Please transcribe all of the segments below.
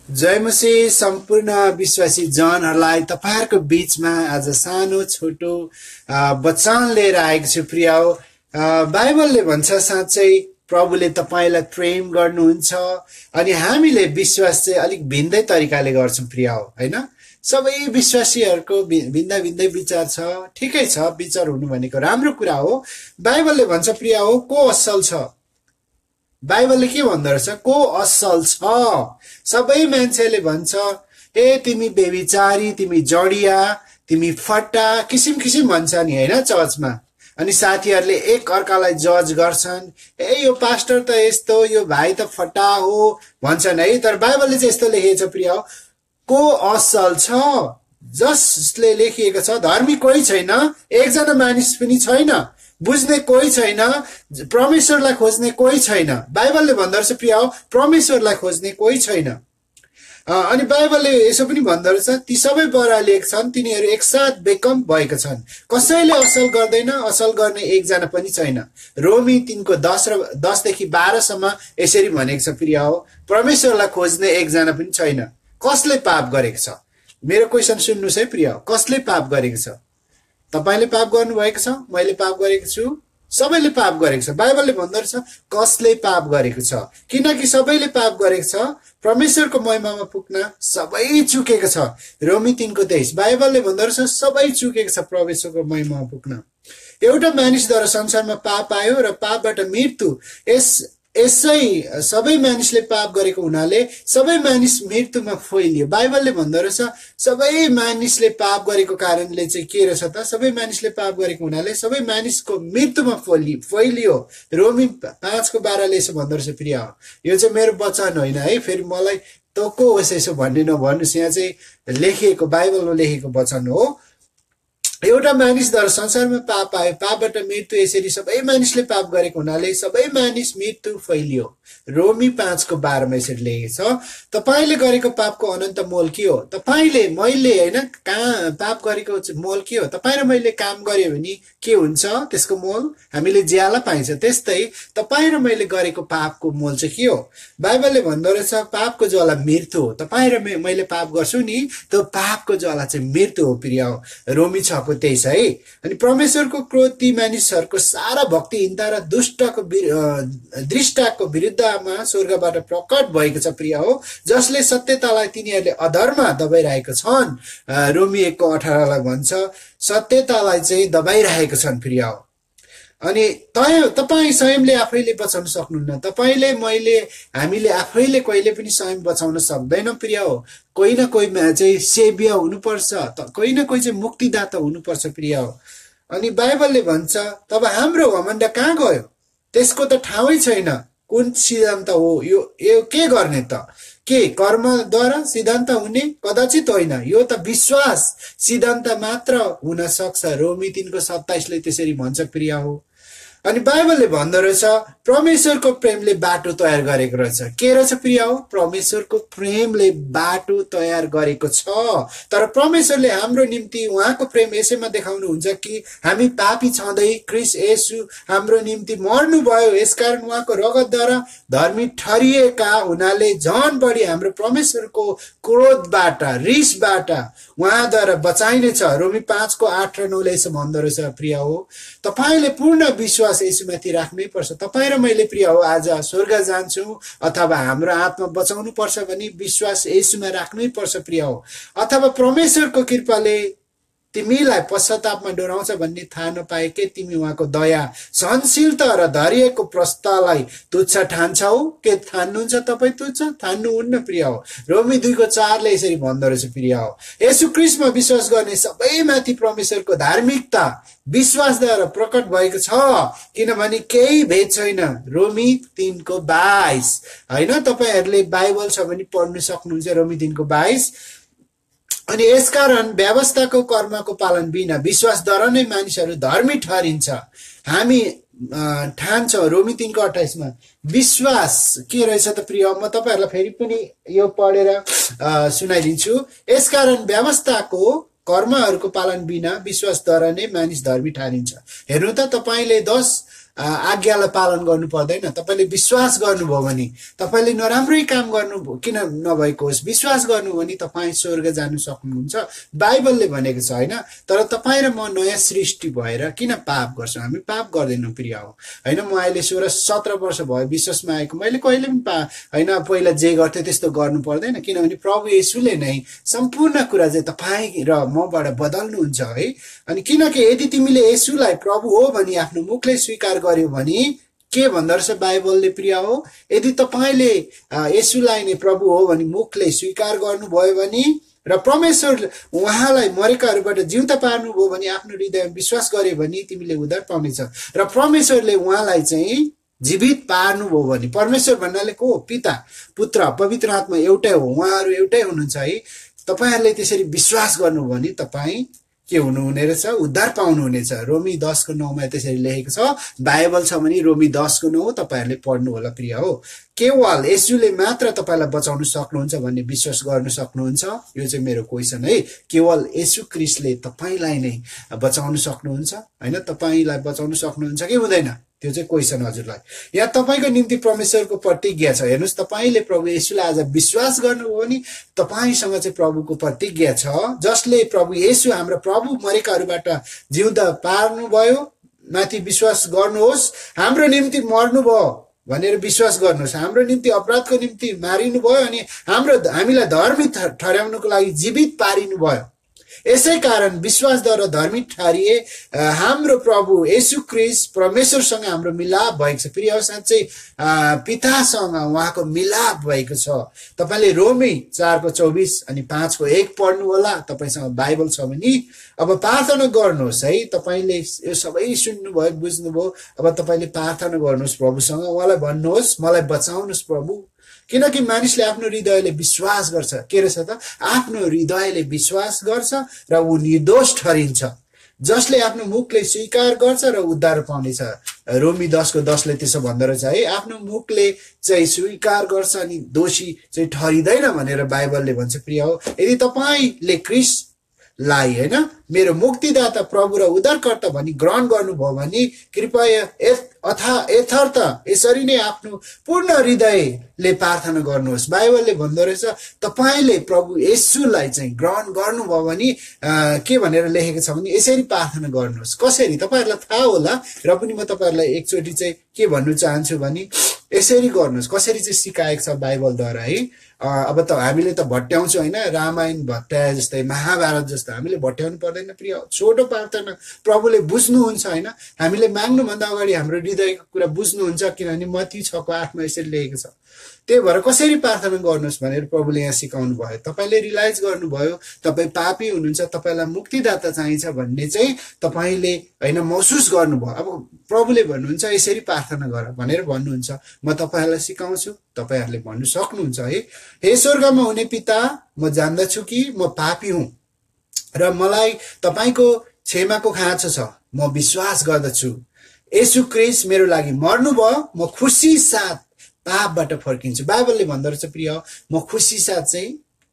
जय मसीह सम्पूर्ण विश्वासी जनहरूलाई तपाईहरुको बीचमा आज सानो छोटो वचन लिएर आएको छु प्रिय। बाइबलले भन्छ साँच्चै प्रभुले तपाईलाई प्रेम गर्नुहुन्छ अनि हामीले विश्वास चाहिँ अलिक भिन्दै तरिकाले गर्छौं प्रिय हो हैन। सबै विश्वासीहरुको भिन्दा भिन्दै विचार छ, ठिकै छ, विचार हुनु भनेको राम्रो कुरा हो। बाइबलले भन्छ प्रिय हो को असल छ, बाइबलले के भन्दो रहेछ, को असल छ। सबै मान्छेले भन्छ ए तिमी बेविचारी, तिमी जडिया, तिमी फट्टा, किसिम किसिम भन्छ नि हैन चर्चमा। अनि साथीहरुले एक अर्कालाई जज गर्छन्, ए यो पास्टर त यस्तो, यो भाइ त फट्टा हो भन्छन् है। तर बाइबलले चाहिँ यस्तो लेखेको छ प्रिय, को असल छ, जसले लेखिएको छ धर्मी कोही छैन, एकजना मानिस पनि छैन, बुझ्ने कोही छैन, परमेश्वरलाई खोज्ने कोही छैन। बाइबलले भन्दो रहेछ प्रिय परमेश्वरलाई खोज्ने कोही छैन। अनि बाइबलले यसो पनि भन्दो रहेछ ती सबै बरालिएका छन्, तिनीहरू एकसाथ बेकम भएका छन्, कसैले असल गर्दैन, असल गर्ने एकजना पनि छैन। रोमी 3 10 देखि 12 सम्म यसरी भनेको छ प्रिय हो, परमेश्वरलाई खोज्ने एकजना पनि छैन। कसले पाप गरेको छ? मेरो क्वेशन सुन्नुस् है प्रिय, कसले पाप गरेको छ? तपाईले पाप गर्नु भएको छ, मैले पाप गरेको छु, सबैले पाप गरेको छ। बाइबलले भन्दो रहेछ कसले पाप गरेको छ, किनकि सबैले पाप गरेको छ, परमेश्वरको महिमामा पुग्न सबै चुकेको छ। रोमी 3:23 बाइबलले भन्दो रहेछ सबै चुकेको छ परमेश्वरको महिमामा पुग्न। एउटा मानिसद्वारा संसारमा पाप आयो र पापबाट मृत्यु, यसै सबै मानिसले पाप गरेको हुनाले सबै मानिस मृत्युमा फैलियो। बाइबलले भन्दो रहेछ सबै मानिसले पाप गरेको कारणले चाहिँ के रहेछ त, सबै मानिसले पाप गरेको हुनाले सबै मानिसको मृत्युमा फैलियो। रोमी 5:12 यसो भन्दो रहेछ प्रिय। यो चाहिँ मेरो वचन होइन है, फेरि मलाई त को होस् यसो भन्ने नभन्नुस्, यहाँ चाहिँ लेखिएको बाइबलमा लेखेको वचन हो। एउटा मानिसद्वारा संसारमा पाप आयो, पापबाट मृत्यु, यसरी सबै मानिसले पाप गरेको हुनाले सबै मानिस मृत्यु फैलियो। रोमी 5:12 यसरी लेखेको छ, तपाईले गरेको पापको अनन्त मोल के हो? तपाईले मैले हैन पाप गरेको मोल के हो? तपाई र मैले काम गर्यो भने के हुन्छ त्यसको मोल? हामीले ज्याला पाइन्छ। त्यस्तै तपाई र मैले गरेको पापको मोल चाहिँ के हो? बाइबलले भन्दो रहेछ पापको ज्वाला मृत्यु हो। तपाई र मैले पाप गर्छु नि, त्यो पापको ज्वाला चाहिँ मृत्यु हो प्रिय हो। रोमी 6:23 है। अनि परमेश्वरको क्रोध ती मानिसहरूको सारा भक्तिहीनता र दृष्टाको विरुद्धमा स्वर्गबाट प्रकट भएको छ प्रिय हो, जसले सत्यतालाई तिनीहरूले अधर्म दबाइरहेको छन्। रोमी 1:18 भन्छ सत्यतालाई चाहिँ दबाइरहेको छन् प्रिय हो। अनि तपाई स्वयंले आफैले बचाउन सक्नुहुन्न, तपाईले मैले हामीले आफैले कहिले पनि स्वयं बचाउन सक्दैन प्रिय हो। कोही न कोही चाहिँ सेव्य हुनुपर्छ, कोही न कोही चाहिँ मुक्तिदाता हुनुपर्छ प्रिय हो। अनि बाइबलले भन्छ तब हाम्रो घमण्ड कहाँ गयो? त्यसको त ठाउँै छैन। कुन सिद्धान्त हो यो के गर्ने त? के कर्मद्वारा सिद्धान्त हुने? कदाचित होइन, यो त विश्वास सिद्धान्त मात्र हुन सक्छ। रोमी 3:27 ले त्यसरी भन्छ प्रिय हो। अनि बाइबलले भन्दो रहेछ परमेश्वरको प्रेमले बाटो तयार गरेको रहेछ। के रहेछ प्रिय हो? परमेश्वरको प्रेमले बाटो तयार गरेको छ। तर परमेश्वरले हाम्रो निम्ति उहाँको प्रेम यसैमा देखाउनुहुन्छ कि हामी पापी छँदै क्रिस्ट येशू हाम्रो निम्ति मर्नु भयो, यसकारण उहाँको रगतद्वारा धर्मी ठहरिएका हुनाले झन बढी हाम्रो परमेश्वरको क्रोधबाट, रिसबाट उहाँद्वारा बचाइनेछ। रोमी 5:8 र 9 यसो भन्दो रहेछ प्रिय हो, तपाईले पूर्ण विश्वास यसुमाथि राख्नै पर्छ। तपाई र मैले प्रिय हो आज स्वर्ग जान्छौं अथवा हाम्रो आत्मा बचाउनु पर्छ भने विश्वास यसुमा राख्नै पर्छ प्रिय हो। अथवा परमेश्वरको कृपाले तिमीलाई पश्चातापमा डोराउँछ भन्ने थाहा नपाए के तिमी उहाँको दया, सहनशीलता र धैर्यको प्रस्तावलाई तुच्छ ठान्छौ? के ठान्नुहुन्छ तपाई तुच्छ? ठान्नुहुन्न प्रिय हो। रोमी 2:4 ले यसरी भन्दो रहेछ प्रिय हो, येशू ख्रीष्टमा विश्वास गर्ने सबैमाथि परमेश्वरको धार्मिकता विश्वासद्वारा प्रकट भएको छ, किनभने केही भेद छैन। रोमी 3:22 हैन, तपाईहरुले बाइबल छ भने पढ्न सक्नुहुन्छ रोमी 3:22। अनि यसकारण व्यवस्थाको कर्मको पालन बिना विश्वासद्वारा नै मानिसहरू धर्मी ठहरिन्छ। हामी ठान्छौं रोमी 3:28 मा विश्वास के रहेछ त प्रिय? म तपाईहरुलाई फेरि पनि यो पढेर सुनाइदिन्छु। यसकारण व्यवस्थाको कर्महरूको पालन बिना विश्वासद्वारा नै मानिस धर्मी ठहरिन्छ। हेर्नु त तपाईले 10 आज्ञालाई पालन गर्नु पर्दैन। तपाईले विश्वास गर्नुभयो भने, तपाईले नराम्रै काम गर्नु किन नभएको होस्, विश्वास गर्नु भने तपाईँ स्वर्ग जानु सक्नुहुन्छ बाइबलले भनेको छ हैन। तर तपाईँ र म नयाँ सृष्टि भएर किन पाप गर्छौँ? हामी पाप गर्दैनौँ प्रिय हो हैन। म अहिले 16-17 वर्ष भयो विश्वासमा आएको, मैले कहिले पनि हैन पहिला जे गर्थे त्यस्तो गर्नु पर्दैन, किनभने प्रभु येशूले नै सम्पूर्ण कुरा चाहिँ तपाईँ र मबाट बदल्नुहुन्छ है। अनि किनकि यदि तिमीले येशूलाई प्रभु हो भनी आफ्नो मुखले स्वीकार गर्यो भने के भन्दो रहेछ बाइबलले प्रिय हो? यदि तपाईले येशूलाई नै प्रभु हो भनी मुखले स्वीकार गर्नुभयो भने र परमेश्वर उहाँलाई मरेकाहरूबाट जिउँदा पार्नुभयो भने आफ्नो हृदयमा विश्वास गर्यो भने तिमीले उद्धार पाउनेछ। र परमेश्वरले उहाँलाई चाहिँ जीवित पार्नुभयो भने, परमेश्वर भन्नाले को? पिता, पुत्र, पवित्र आत्मा एउटै हो, उहाँहरू एउटै हुनुहुन्छ है। तपाईहरुले त्यसरी विश्वास गर्नुभयो भने तपाईँ के हुनुहुने रहेछ? उद्धार पाउनुहुनेछ। रोमी 10:9 त्यसरी लेखेको छ। बाइबल छ भने रोमी 10:9 तपाईहरुले पढ्नु होला प्रिय हो। केवल येशूले मात्र तपाईलाई बचाउन सक्नुहुन्छ भन्ने विश्वास गर्न सक्नुहुन्छ? यो चाहिँ मेरो क्वेशन है। केवल येशू ख्रीष्टले तपाईलाई नै बचाउन सक्नुहुन्छ हैन? तपाईलाई बचाउन सक्नुहुन्छ कि हुँदैन? त्यो चाहिँ क्वेशन हजुरलाई। यहाँ तपाईको निम्ति परमेश्वरको प्रतिज्ञा छ। हेर्नुस्, तपाईले प्रभु येशूलाई आज विश्वास गर्नुभयो भने तपाईसँग चाहिँ प्रभुको प्रतिज्ञा छ, जसले प्रभु येशू हाम्रो प्रभु मरेकाहरूबाट जिउँदा पार्नुभयो। माथि विश्वास गर्नुहोस्, हाम्रो निम्ति मर्नुभयो भनेर विश्वास गर्नुहोस्, हाम्रो निम्ति अपराधको निम्ति मारिनु भयो अनि हामीलाई धर्मी ठहराउनको लागि जीवित पारिनु भयो। यसै कारण विश्वासद्वारा धर्मी ठहरिए हाम्रो प्रभु येशू ख्रीष्ट परमेश्वरसँग हाम्रो मिलाप भएको छ। प्रिय साँच्चै पितासँग उहाँको मिलाप भएको छ। तपाईले रोमी 4:24 अनि 5:1 पढ्नु होला, तपाईसँग बाइबल छ भने। अब प्रार्थना गर्नुहोस् है। तपाईले यो सबै सुन्नुभयो, बुझ्नुभयो। अब तपाईले प्रार्थना गर्नुहोस् प्रभुसँग, उहाँलाई भन्नुहोस् मलाई बचाउनुहोस् प्रभु। किनकि मानिसले आफ्नो हृदयले विश्वास गर्छ, के रहेछ त? आफ्नो हृदयले विश्वास गर्छ र ऊ निर्दोष ठहरिन्छ। जसले आफ्नो मुखले स्वीकार गर्छ र उद्धार पाउनेछ। रोमी 10:10 त्यसो भन्दो रहेछ है। आफ्नो मुखले चाहिँ स्वीकार गर्छ अनि दोषी चाहिँ ठहरिँदैन भनेर बाइबलले भन्छ प्रिय हो। यदि तपाईले ख्रीष्टलाई हैन मेरो मुक्तिदाता प्रभु र उद्धारकर्ता भनी ग्रहण गर्नुभयो भने कृपया यथार्थ यसरी नै आफ्नो पूर्ण हृदयले प्रार्थना गर्नुहोस्। बाइबलले भन्दो रहेछ तपाईले प्रभु येशूलाई चाहिँ ग्रहण गर्नुभयो भने के भनेर लेखेको छ भने यसरी प्रार्थना गर्नुहोस्। कसरी? तपाईहरुलाई थाहा होला र पनि म तपाईहरुलाई एकचोटी चाहिँ के भन्नु चाहन्छु भने यसरी गर्नुहोस्। कसरी चाहिँ सिकाएको छ बाइबलद्वारा है। अब त हामीले त भट्याउँछौँ हैन, रामायण भट्याए जस्तै, महाभारत जस्तो हामीले भट्याउनु पर्दैन प्रिय। छोटो प्रार्थना प्रभुले बुझ्नुहुन्छ हैन। हामीले माग्नुभन्दा अगाडि हाम्रो हृदयको कुरा बुझ्नुहुन्छ, किनभने मत्ती 6:8 यसरी लेखेको छ। त्यही भएर कसरी प्रार्थना गर्नुहोस् भनेर प्रभुले यहाँ सिकाउनु भयो। तपाईले रियलाइज गर्नुभयो तपाई पापी हुनुहुन्छ, तपाईलाई मुक्तिदाता चाहिन्छ भन्ने चाहिँ तपाईले हैन महसुस गर्नुभयो। अब प्रभुले भन्नुहुन्छ यसरी प्रार्थना गर भनेर भन्नुहुन्छ। म तपाईहरुलाई सिकाउँछु, तपाईहरुले भन्नु सक्नुहुन्छ है। हे स्वर्गमा हुने पिता, म जान्दछु कि म पापी हुँ र मलाई तपाईको क्षमाको खाँचो छ। म विश्वास गर्दछु येशू ख्रीष्ट मेरो लागि मर्नुभयो, म खुसी साथ पापबाट फर्किन्छु। बाइबलले भन्दो रहेछ प्रिय, म खुसी साथ चाहिँ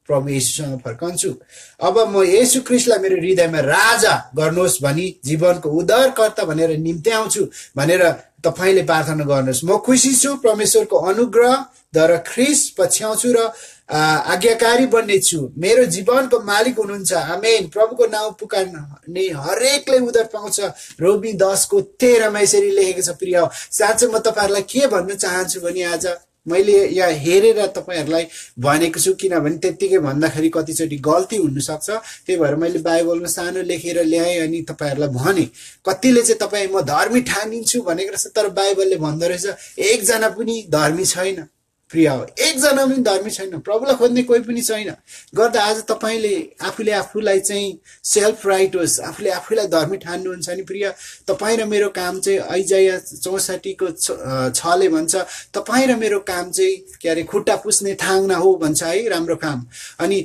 प्रभु येशूसँग फर्कन्छु। अब म येशू ख्रीष्टलाई मेरो हृदयमा राजा गर्नुहोस् भनी जीवनको उद्धारकर्ता भनेर निम्त्याउँछु भनेर तपाईले प्रार्थना गर्नुहोस्। म खुसी छु, परमेश्वरको अनुग्रहद्वारा ख्रीष्ट पछ्याउँछु र आज्ञाकारी बन्नेछु। मेरो जीवनको मालिक हुनुहुन्छ। आमेन। प्रभुको नाउँ पुकार्ने हरेकले उद्धार पाउँछ। रोमी 10:13 यसरी लेखेको छ प्रिय। साँच्चै म तपाईहरुलाई के भन्न चाहन्छु भने आज मैले यहाँ हेरेर तपाईहरुलाई भनेको छु, किनभने त्यतिकै भन्दाखेरि कतिचोटि गल्ती हुन सक्छ। त्यही भएर मैले बाइबलमा सानो लेखेर ल्याएँ अनि तपाईहरुलाई भने। कतिले चाहिँ तपाई म धर्मी ठानिन्छु भनेको रहेछ, तर बाइबलले भन्दो रहेछ एकजना पनि धर्मी छैन प्रिय हो। एकजना पनि धर्मी छैन, प्रभुलाई खोज्ने कोही पनि छैन। गर्दा आज तपाईले आफूले आफूलाई चाहिँ सेल्फ राइट होस्, आफूले आफूलाई धर्मी ठान्नुहुन्छ नि प्रिय। तपाई र मेरो काम चाहिँ आइजाया 64:6 भन्छ, तपाई र मेरो काम चाहिँ के अरे खुट्टा पुस्ने थाङ्ना हो भन्छ है, राम्रो काम। अनि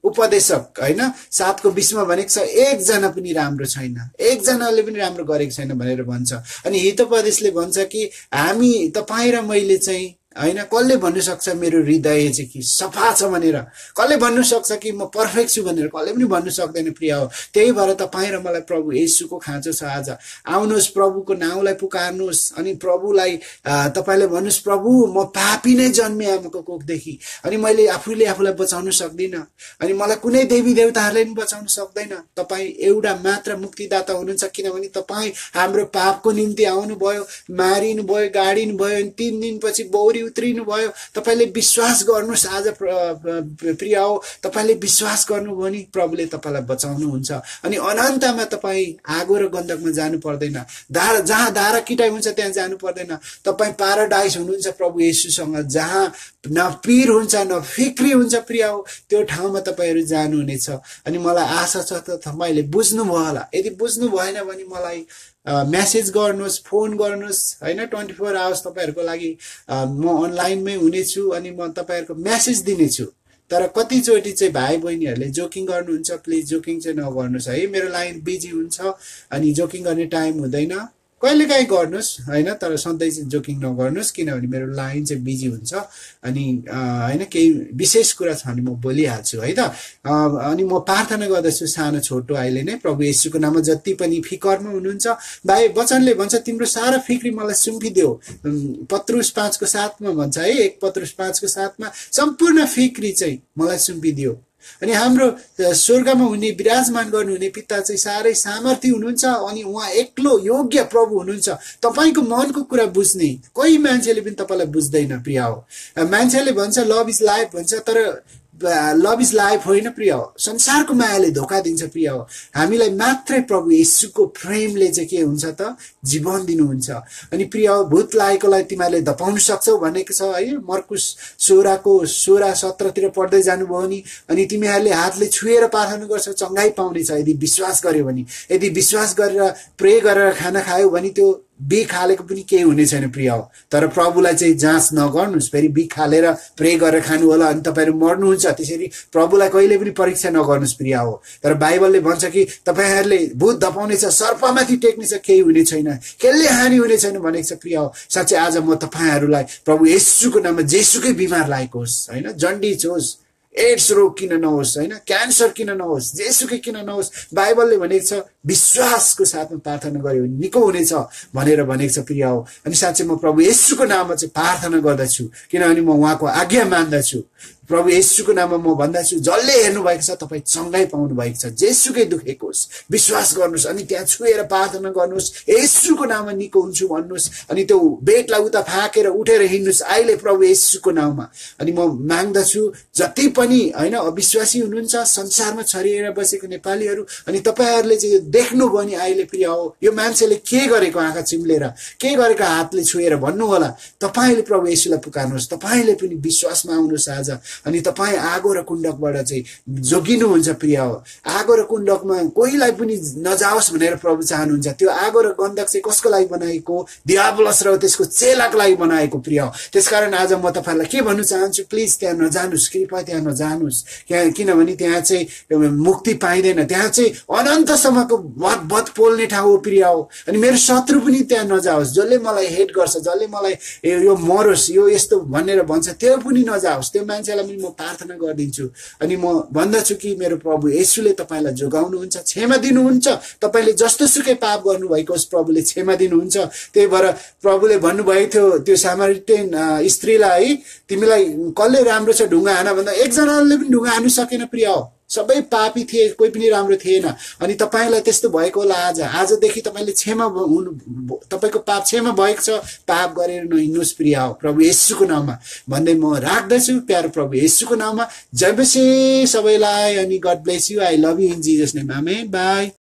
उपदेशक हैन 7:20 भनेको छ एकजना पनि राम्रो छैन, एकजनाले पनि राम्रो गरेको छैन भनेर भन्छ। अनि हितोपदेशले भन्छ कि हामी तपाई र मैले चाहिँ हैन कसले भन्नु सक्छ मेरो हृदय चाहिँ कि सफा छ भनेर कसले भन्नु सक्छ कि म पर्फेक्ट छु भनेर कसले पनि भन्नु सक्दैन प्रिय हो त्यही भएर तपाईं र मलाई प्रभु येशूको खाँचो छ आज आउनुहोस् प्रभुको नाउँलाई पुकार्नुहोस् अनि प्रभुलाई तपाईले भन्नुहोस् प्रभु म पापी नै जन्मे आमाको कोखदेखि अनि मैले आफूलाई बचाउन सक्दिन अनि मलाई कुनै देवी देवताहरूले पनि बचाउन सक्दैन तपाई एउटा मात्र मुक्तिदाता हुनुहुन्छ किनभने तपाई हाम्रो पापको निम्ति आउनु भयो मारिनु भयो गाडिनु भयो अनि 3 दिनपछि बौरी उत्रिनु भयो तपाईले विश्वास गर्नुस् आज प्रिय हो तपाईले विश्वास गर्नुभयो नि प्रभुले तपाईलाई बचाउनुहुन्छ अनि अनन्तमा तपाई आगो र गन्धकमा जानु पर्दैन जहाँ धारा किटाइ हुन्छ त्यहाँ जानु पर्दैन तपाई प्याराडाइस हुनुहुन्छ प्रभु येशूसँग जहाँ न पीर हुन्छ न फिक्री हुन्छ प्रिय हो त्यो ठाउँमा तपाईहरु जानु हुनेछ अनि मलाई आशा छ त तपाईले बुझ्नु भयो होला यदि बुझ्नु भएन भने मलाई मेसेज गर्नुहोस् फोन गर्नुहोस् हैन 24 आवर्स तपाईहरुको लागि म अनलाइनमै हुनेछु अनि म तपाईहरुको मेसेज दिनेछु तर कतिचोटी चाहिँ भाइ बहिनीहरुले जोकिङ गर्नुहुन्छ प्लिज जोकिङ चाहिँ नगर्नुस् है मेरो लाइन बिजी हुन्छ अनि जोकिङ गर्ने टाइम हुँदैन कहिलेकाहीँ गर्नुस् हैन तर सधैँ चाहिँ जोकिङ नगर्नुस् किनभने मेरो लाइन चाहिँ बिजी हुन्छ अनि हैन केही विशेष कुरा छ भने म बोलिहाल्छु है त अनि म प्रार्थना गर्दछु सानो छोटो अहिले नै प्रभु येशूको नाममा जति पनि फिकरमा हुनुहुन्छ भाइ वचनले भन्छ तिम्रो सारा फिक्री मलाई सुम्पिदेऊ पत्रुस 5 को 7 मा भन्छ है 1 पत्रुस 5 को 7 मा सम्पूर्ण फिक्री चाहिँ मलाई सुम्पिदेऊ अनि हाम्रो स्वर्गमा हुने विराजमान गर्नुहुने पिता चाहिँ सारै सामर्थी हुनुहुन्छ अनि उहाँ एक्लो योग्य प्रभु हुनुहुन्छ तपाईको मनको कुरा बुझ्ने कोही मान्छेले पनि तपाईलाई बुझ्दैन प्रिय हो मान्छेले भन्छ लभ इज लाइफ भन्छ तर लभ इज लाइफ होइन प्रिय हो संसारको मायाले धोका दिन्छ प्रिय हो हामीलाई मात्रै प्रभु येशूको प्रेमले चाहिँ के हुन्छ त जीवन दिनुहुन्छ अनि प्रिय हो भूत लागेकोलाई तिमीहरूले धपाउन सक्छौ भनेको छ है मर्कुस 16 को 16 17 तिर पढ्दै जानुभयो नि अनि तिमीहरूले हातले छुएर प्रार्थना गर्छौ चंगाई पाउनेछ यदि विश्वास गर्यो भने यदि विश्वास गरेर प्रे गरेर खाना खायौ भने त्यो बिख हालेको पनि केही हुने छैन प्रिय हो तर प्रभुलाई चाहिँ जाँच नगर्नुस् फेरि बिख हालेर प्रे गरेर खानु होला अनि तपाईहरु मर्नुहुन्छ त्यसरी प्रभुलाई कहिले पनि परीक्षा नगर्नुस् प्रिय हो तर बाइबलले भन्छ कि तपाईहरुले भूत धपाउनेछ सर्पमाथि टेक्नेछ केही हुने छैन केले हानि हुने छैन भनेको छ प्रिय हो साच्चै आज म तपाईहरुलाई प्रभु येशूको नाममा जेसुकै बिमार लागेको होस् हैन जन्डिस होस् एड्स रोग किन नहोस् हैन क्यान्सर किन नहोस् जेसुकै किन नहोस् बाइबलले भनेको छ विश्वासको साथमा प्रार्थना गर्यो भने निको हुनेछ भनेर भनेको छ प्रिय हो अनि साच्चै म प्रभु येशूको नाममा चाहिँ प्रार्थना गर्दछु किनभने म उहाँको आज्ञा मान्दछु प्रभु येशूको नाममा म भन्दछु जसले हेर्नु भएको छ तपाई चंगाई पाउनु भएको छ जेसुकै दुखेको होस् विश्वास गर्नुस् अनि त्यहाँ छुएर प्रार्थना गर्नुस् येशूको नाममा निको हुन्छु भन्नुस् अनि त्यो बेडलाई उता फाकेर उठेर हिड्नुस् अहिले प्रभु येशूको नाममा अनि म माग्दछु जति पनि हैन अविश्वासी हुनुहुन्छ संसारमा छरिएर बसेको नेपालीहरु अनि तपाईहरुले चाहिँ देख्नु भयो नि अहिले प्रिय हो यो मान्छेले के गरेको आँखा चिम्लेर के गरेको हातले छुएर भन्नु होला तपाईले प्रभु येशूलाई पुकार्नुस् तपाईले पनि विश्वासमा आउनुस् आज अनि तपाई आगो र कुण्डकबाट चाहिँ जोगिनु हुन्छ प्रिय हो आगो र कुण्डकमा कोहीलाई पनि नजाओस् भनेर प्रभु चाहनुहुन्छ त्यो आगो र गन्धक चाहिँ कसको लागि बनाएको दियाबलस र त्यसको चेलाको लागि बनाएको प्रिय हो त्यसकारण आज म तपाईहरुलाई के भन्न चाहन्छु प्लिज त्यहाँ नजानुस् कृपया त्यहाँ नजानुस् किनभने त्यहाँ चाहिँ मुक्ति पाइदैन त्यहाँ चाहिँ अनन्तसम्मको बद पोल्ने ठाउँ हो प्रिय हो अनि मेरो शत्रु पनि त्यहाँ नजाओस् जसले मलाई हेट गर्छ जसले मलाई यो मरोस् यो यस्तो भनेर भन्छ त्यो पनि नजाओस् त्यो मान्छेलाई म प्रार्थना गर्दिन्छु अनि म भन्दछु कि मेरो प्रभु येशूले तपाईलाई जोगाउनुहुन्छ क्षमा दिनुहुन्छ तपाईले जस्तो सुकै पाप गर्नु भएको होस् प्रभुले क्षमा दिनुहुन्छ त्यही भएर प्रभुले भन्नु भएको थियो त्यो सामरियन स्त्रीलाई है तिमीलाई कसले राम्रो छ ढुङ्गा हान भन्दा एकजनाले पनि ढुङ्गा हान्नु सकेन प्रिय हो सबै पापी थिए कोही पनि राम्रो थिएन अनि तपाईलाई त्यस्तो भएको होला आजदेखि तपाईले क्षमा तपाईको पाप क्षमा भएको छ पाप गरेर नहिड्नुस् प्रिय हो प्रभु येशूको नाममा भन्दै म राख्दछु प्यारो प्रभु येशूको नाममा जय मसीह सबैलाई अनि God bless you I love you in Jesus name amen by